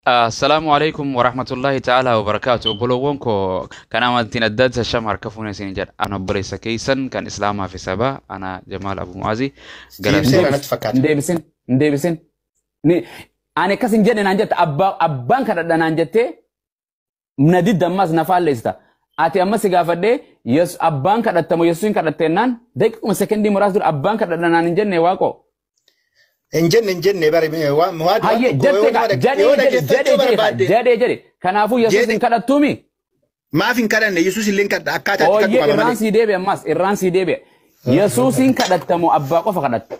Assalaamu alaikum warahmatullahi ta'ala wabarakaatu. Obboloowwan koo kan amantiin adda addaa shama harka fuunee isin jedha. Ana obboleessa keessan kan Islaamaa fi sabaa ana Jamaal Abu Mu'aazi. Deebisee kanatti fakkaata. Hin deebisin, hin deebisin. Ani akkas hin jenne naan jette, abbaan kadhadha naan jettee na didda, ammas na faalleessita. Ati ammas si gaafadhee, abbaan kadhattamu Yesuusin kadhattennaan daqiiquma sekendii muraasa dura abbaan kadhadha naan hin jenne, waaqoo. Hin jenne, hin jenne bari waan Hayyee jette ka jedhee jedhe jedhee jedhe jedhee jedhe. Kanaafuu Yesuus hin kadhattuumi. Maaf hin kadhanne? Yesuus illee hin kadhata, akkaataa itti kadhu Ooyyee qaba irraan malee. sii deebi'e, ammas irraan sii deebi'e. Yesuusin kadhattamu abbaa qofa kadhatta?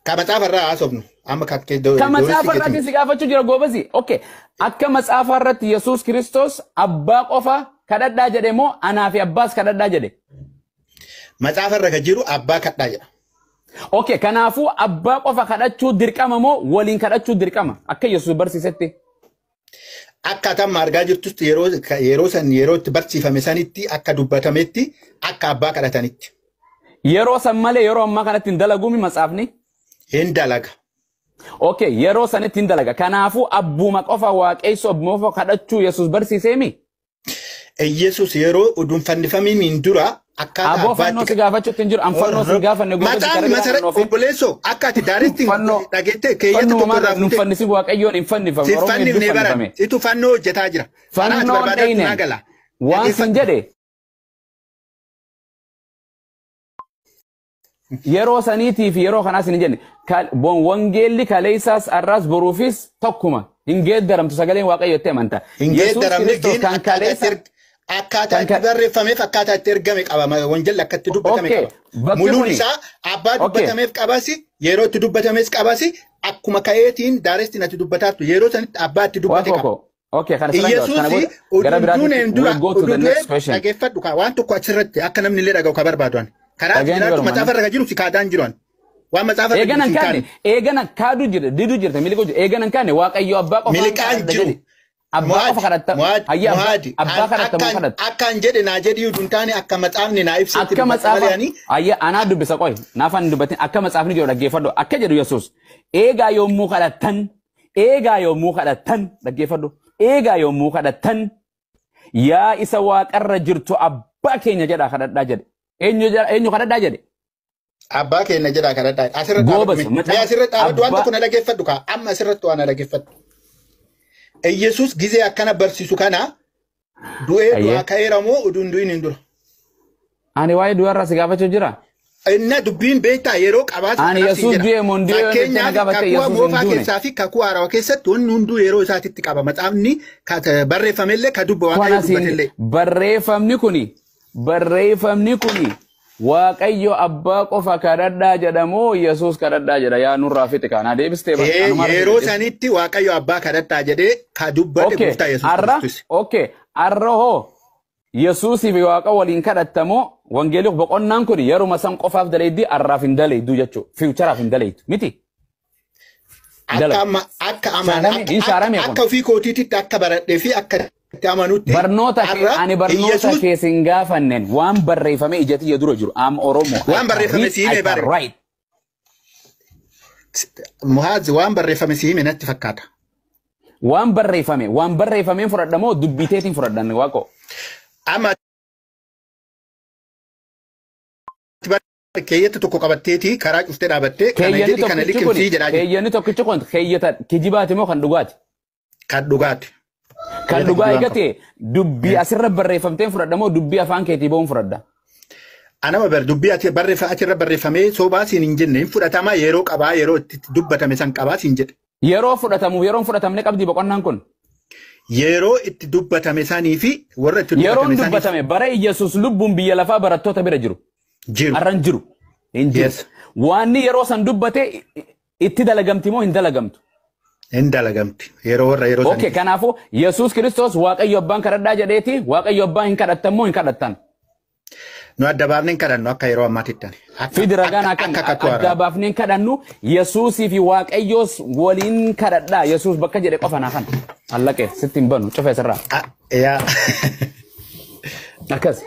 Ka macaafa irraa haasofnu amma kakkee Ka macaafa irratti si gaafachuu jira, goobasi. Okay. Akka macaafa irratti Yesuus Kiristoos abbaa qofa kadhadhaa jedhe moo anaa fi abbaas kadhadhaa jedhe? Macaafa irra kan jiru abbaa kadhaa jedha. Okay. Kanaafuu abbaa qofa kadhachuu dirqama moo waliin kadhachuu dirqama akka Yesuus barsiisetti? Akkaataa amma argaa jirtus yeroo san, yeroo itti barsiifame sanitti, akka dubbatametti, akka abbaa kadhatanitti. Yeroo san malee yeroo ammaa kanatti hin dalaguumi matsaafni? Hin dalaga. Okay, yeroo sanitti hin dalaga. Kanaafuu abbuma qofa waaqessu, abbuma qofa kadhachuu Yesuus barsiiseemi? Yesuus yeroo uduun fannifamiin dura akkaataa Aboo fannoo si gaafachuutti hin jiru. An fannoo si gaafanne, goobasi. Mataan Karaa biraan masara hin oofin. Obboleessoo, akka ati daaretti dhageette keeyyata Fannoo tokko irraa maal nu fuute fannisi? Waaqayyoon hin fannifamu. Si Oromoo hedduu fannifne baran fannifame. situ fannoo hojjetaa jira. Karaa ati Fannoon barbaadaa dhayne. naa gala. Waan sin jedhe, yeroo saniitii fi yeroo kanaas hin jenne. Wangeelli kaleessaas har'aas boruufis tokkuma. Hin geeddaramtu sagaleen Waaqayyo itti amanta. Hin Yesuus geeddaramne Kiristoos geen kan akkaataa itti kaleessa akkaataa itti barreeffameef akkaataa itti ergame qaba. Wangeelli akka itti dubbatame Okay, qaba. bakki Muluun kuni isaa abbaa dubbatameef qabasi, yeroo itti dubbatames qabasi, akkuma ka'eetiin daarestiin ati dubbataattu yeroo sanitti abbaa itti dubbate Waaqoo qaba. koo. Okay, kana sirraa jawaab. Kana Yesuus booda gara uduun biraatitti duuneen dura we'll go to the uduun next du'ee question. Dhageeffadhu kaa, waan tokko achirratti akka namni illee dhaga'u ka barbaadu ani. Karaa ati Dhageenyi jiraattu baruma. macaafa irra ka jiru si kaadaan jiru ani. Waan macaafa irra jiru Eeganan si kaanne, kaane. eeganan kaaduu jira, diduu jirta, miliquu jira. Eeganan kaanne, Waaqayyo abbaa qofaan Miliqaan kadhadha jiru. jedhe. Abbaa qofa kadhatta. Muwaad, Hayya abbaa Muwaad, abbaa kadhatta moo kadhatta? Akkaan jedhe naa jedhi utuu taane akka macaafni naa ibsetti Akka dubbata macaafa malee ani ayya anaa dubbisa qoy naafaan hin dubbatin, akka macaafni jedhu dhaggeeffadhu. Akka jedhu Yesuus, eegaa yommuu kadhattan, eegaa yommuu kadhattan, dhaggeeffadhu, eegaa yommuu kadhattan yaa isa waaqarra jirtu abbaa keenya jedhaa kadhadhaa jedhe. Eenyu eenyu kadhadhaa jedhe? Abbaa keenya jedhaa kadhadhaa. Asirra Goobas dhaabadhu. Mee macaafa asirra dhaabadhu, waan abbaa tokko na dhaggeeffadhu kaa, amma asirratti waan na dhaggeeffadhu. Yesuus gizee akkana barsiisu kana du'ee du'aa ka'eera moo utuu hin du'in hin dura? Ani waa'ee du'arraa si gaafachuu jira. Inna dubbiin beektaa yeroo qabaatu Ani kanaaf siin Yesuus jedha. du'e moo hin du'e yoo jettee na Fakkeenyaaf gaafatte, kakuu Yesuus hin moofaa duune. keessaa fi kakuu haarawaa keessatti wanni hunduu yeroo isaatitti qaba. Macaafni ka barreeffamellee ka dubba Waaqayyo Kana siin dubbatellee. Barreeffamni kuni Waaqayyo abbaa qofa kadhadhaa jedhamoo Yesuus kadhadhaa jedha? Yaa nurraa fixe kana deebistee bara Ee, anumarra yeroo fixe. sanitti Waaqayyo abbaa kadhadhaa jedhee ka dubbate Okay, gooftaa Yesuus arra Kiristoos. okay, arra hoo Yesuusii fi Waaqa waliin kadhattamoo? Wangeelli boqonnaan kun yeruma san qofaaf daleeddi, arraaf hin daleeddu jechuudha. Futureaaf hin daleeddu miti. Akka Dalagu. amma akka amaan Shaarame akka hin shaarame kun. akka ofii kootiitti akka baradhee fi akka itti amanutti Barnoota kee har'a ani barnoota Yesuus kee sin gaafanneen, waan barreeffame ija tiyya dura jiru. Am Oromo. I waan can barreeffame read, si I hime can bare. write. Muhaaz, waan barreeffame si hime natti fakkaata. Waan barreeffameen fudhadha moo dubbiteetiin fudhadhan, waaqo? Amma keeyyata tokko qabatteeti karaa cuftee dhaabattee kana Keeyyanni jedhi, kana tokkichi kun liqimsii jedhaa jirti. Keeyyanni tokkichi kun keeyyata kijibaati moo kan dhugaati? Kan dhugaati. Kan Keeyyata dhugaa kijibaan qabu. eegatee dubbii asirra barreeffamteen fudhadha moo dubbii afaan keetii ba'uun fudhadha? Anama bar dubbii ati barreeffa achirra barreeffamee sobaa siin hin jenne, hin fudhatamaa, yeroo qabaa, yeroo itti dubbatame san qabaa siin jedhe. Yeroo fudhatamuuf yeroo hin fudhatamne qabdi boqonnaan kun. Yeroo itti dubbatame sanii fi warra itti Yeroon dubbatame saniif dubbatame bara Yesuus lubbuun biyya lafaa barattoota bira jiru. Jiru. Har'a hin jiru. Hin jiru. Yes. Waanni yeroo san dubbate itti dalagamti moo hin dalagamtu? Hin dalagamti. Yeroo warra yeroo Okay, sanii. kanaafuu Yesuus Kiristoos Waaqayyo abbaan kadhadhaa jedheeti, Waaqayyo abbaan hin kadhattan moo hin kadhattan? Nu adda baafnee hin kadhannu akka yeroo ammaatitti ani. Akka Fidi ragaan akka akkan akka kakuu adda haaraa. baafnee hin kadhannu, Yesuusii fi Waaqayyoos waliin kadhadhaa Yesuus bakka jedhe qofa naa kana. Allaqee sitti hin banu, cufe sirraa. Ah, yaa. Akkas.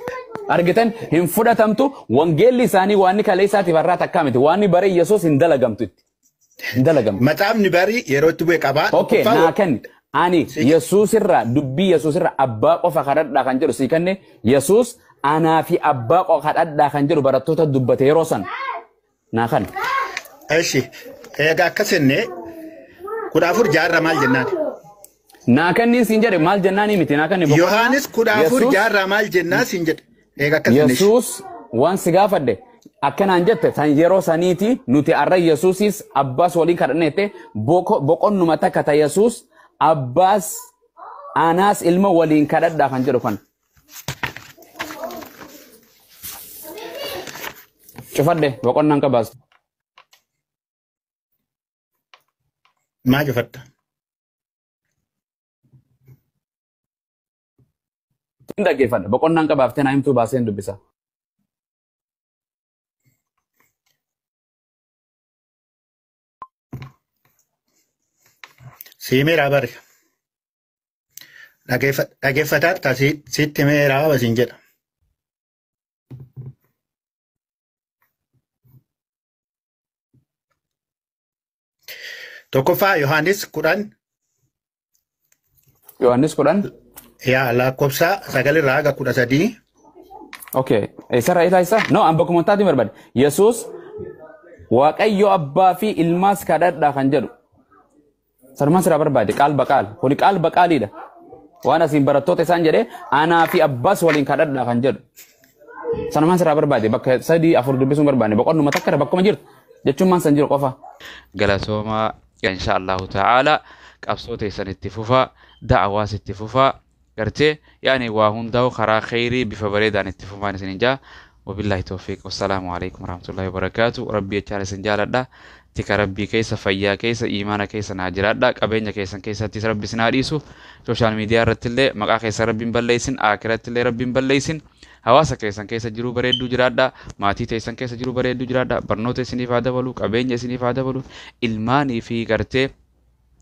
Argitan, hin fudhatamtu wangeelli isaanii, waan kalee isaatiif har'aa takkaa miti. Waan bara Yesuus hin dalagamtu itti. Hin dalagamtu. Macaafni barii yeroo itti bu'e qabaa. Okay, Tokkoffaa naa kenni. Ani Yesuus irraa dubbii Yesuus irraa abbaa qofa kadhadhaa kan jedhu sii kenne Yesuus anaa fi abbaa qofa kadhadhaa kan jedhu barattoota dubbate yeroo san naa kan. Eshi egaa akkas jennee 14 jaarraa maal jennaan? Naa kanniin siin jedhe maal jennaanii miti naa kanni boqonnaa. Yohaanis 14 jaarraa maal jennaa siin jedhe. Egaa akkas jennee. Yesuus waan si gaafadhe akkanaan jette san yeroo saniiti nuti arra Yesuusis abbaas waliin kadhanneette boqonnuma takka ta Yesuus abbaas anaas ilma waliin kadhadhaa kan jedhu kan. Cufadhe boqonnaan qabaas. Maa cufatta? Hin dhaggeeffadha. Boqonnaan qabaaftee naa himtuu baaseen dubbisa. Siimeeraa bari. Dhaggeeffataatti sitti himeeraa basiin jedha. Tokkoffaa Yohaanis 10. Yohaannis 10. Yaa lakkoofsa 9 irraa haga 13. Okay. Eessarraa isaa isa? No, an bakkuma taati barbaade. Yesuus Waaqayyo abbaa fi ilmaas kadhadhaa kan jedhu. Sanumaan siraa barbaade qaal baqaal. Kuni qaal baqaaliidha. Waan asiin barattoota isaan jedhee anaa fi abbaas waliin kadhadhaa kan jedhu. Sanumaan siraa barbaade bakka 3 4 dubbisuun barbaade boqonnuma takka bakkuma jirtu jechuun maan san jiru qofa. Galatoomaa insha Allahu ta'ala qabsoo teessan itti fufaa da'awaas itti fufaa gartee yaani waa hundaa'u karaa kheyrii bifa bareedaan itti fufaan isin jaa. Wabillahi tawfiiq wassalaamu alaikum warahmatullahi wabarakaatu. Rabbii jechaan isin jaaladha. Tika rabbii keessa fayyaa keessa imaana keessa naa jiraadha. Qabeenya keessan keessattis rabbi isin haa dhiisu. Sooshaal miidiyaa irratti illee maqaa keessa rabbiin balleessin. Aakiratti illee rabbiin balleessin. Hawaasa keessan keessa jiruu bareedduu jiraadha. Maatii teessan keessa jiruu bareedduu jiraadha. Barnoota isiniif haa dabalu. Qabeenya isiniif haa dabalu. Ilmaanii fi gartee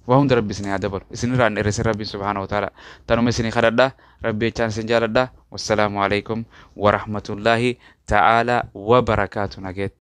waa hunda rabbi isin haa dabalu. Isinirraa hin dheeressin rabbiin subhaanahu wa ta'ala. Tanuma isinii kadhadha. Rabbi jechaan isin jaaladha. Wassalaamu alaikum warahmatullahi ta'ala wabarakaatu. Nageetti.